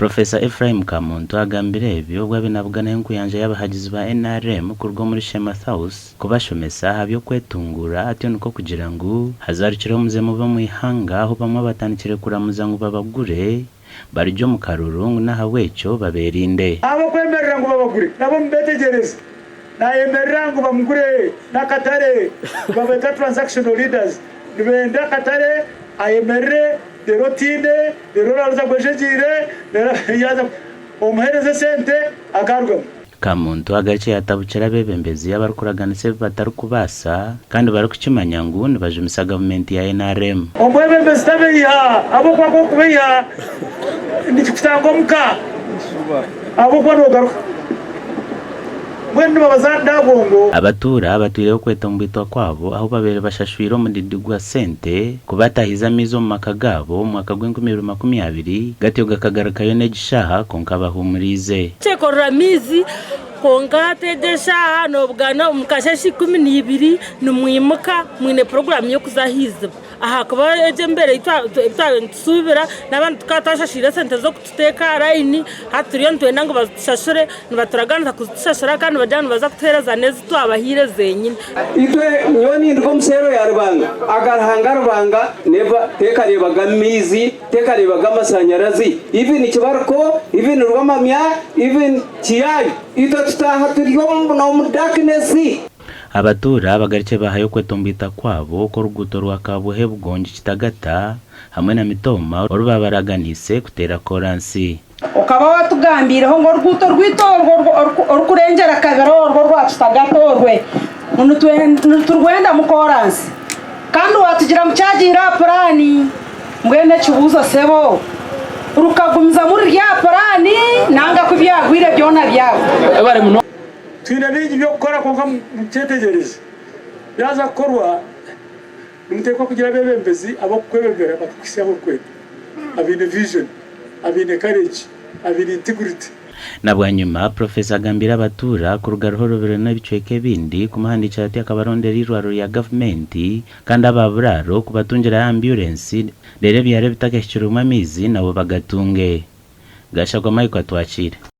Professor Ephraim Kamuntu agambire ebi obu abaire nabuganaho enkuyanja y'abahagizi ba NRM kuruga omuri Shema House kubashomesa aha by'okwetunguura atyo nikwo kugira ngu hazarukireho omuze mubi omu ihanga ahu bamwe batandikire kuramuza ngu babagure barugye omu karuru ngu n'ahabw'ekyo baberinde. Ab'okwemerera ngu babagure nabo mubetegyereze. Nayemerera ngu bamugure n'akatare nibabeeta transactional leaders nibenda akatare ayemerere reero otiine reero oraruza agwejegyeire reero yaaza omuheereze esente akaarugamu. Kamuntu agarukye yaatabukira abeebembezi abarikuraganisa ebi batarikubaasa kandi barikukimanya ngu nibajumisa gavumenti ya nrm. Omwebembezi tabeiha ahabw'okuba ku orikubeiha nikikutanga omuka ahabw'okuba nogaruka. Mbwenu nibabaza Ndabwongo. Abatuura batwireho okwetomboitwa kwabo ahu babaire bashashwire omudidi gwa sente kubatahiza amaizi omu maka gaabo omu mwaka gw'enkumi ibiri 20, gatyo gakagarukayo n'egi shaaha kwonka bahuumuriize. Kyekorera amaizi kwonka hati egi eshaaha nobugana omu kasheeshe 12 nimwimuka mwine puroguraamu y'okuza aha iziba ahakuba egi embeera ei twabaire nitusuubira n'abandi tukaba twashashwire esente z'okututeeka aha layini hati turiyo nitwenda ngu bazitushashure nibaturaganisa kuzitushashura kandi nibagira ngu nibaza kutuheereza n'ezi twabahaire zenyine. Itwe nyowe ninduga omu seero ya Rubanga, aga Ruhanga Rubanga never tekareebaga maizi, tekareebaga amasanyarazi, even Kibariko, even Rwamamya, even Kiyaayu, itwe tutaaha turi omu darkness. Abatuura bagarukye baahayo okwetomboita kwabo okw'oruguuto rwa Kabwohe Bugongi Kitagata hamwe na Mitooma oru baabaraganiise kuteera koransi. Okaba watugambiireho ngu oruguuto rwaitu orwo orurikurengyera kabiri orwo orwa Kitagata orwe ngu niturwendamu koransi kandi watugira ngu kyagiire aha puraani. Mbwenu ekibuuzo sebo, rukagumizamu ruri aha puraani nanga ku byagwire byona byagwa? Twine bingi by'okukora kwonka mukyetegyereze, byaza kukorwa nimuteekwa kugira abeebembezi ab'okukwebembera bakakuhitsya ahu orikwenda, abaine vision, abaine courage, abaine integrity. Na bwanyima, Professor agambiire abatuura kuruga Ruhorobero n'ebicweka ebindi kumuhandiikira ati akabarondera eirwariro rya gavumenti kandi aba buraaro kubatungira ambyurensi reero ebyaro ebitakahikirwemu amaizi nabo bagatunge. Gashagwa Michael atwakiire.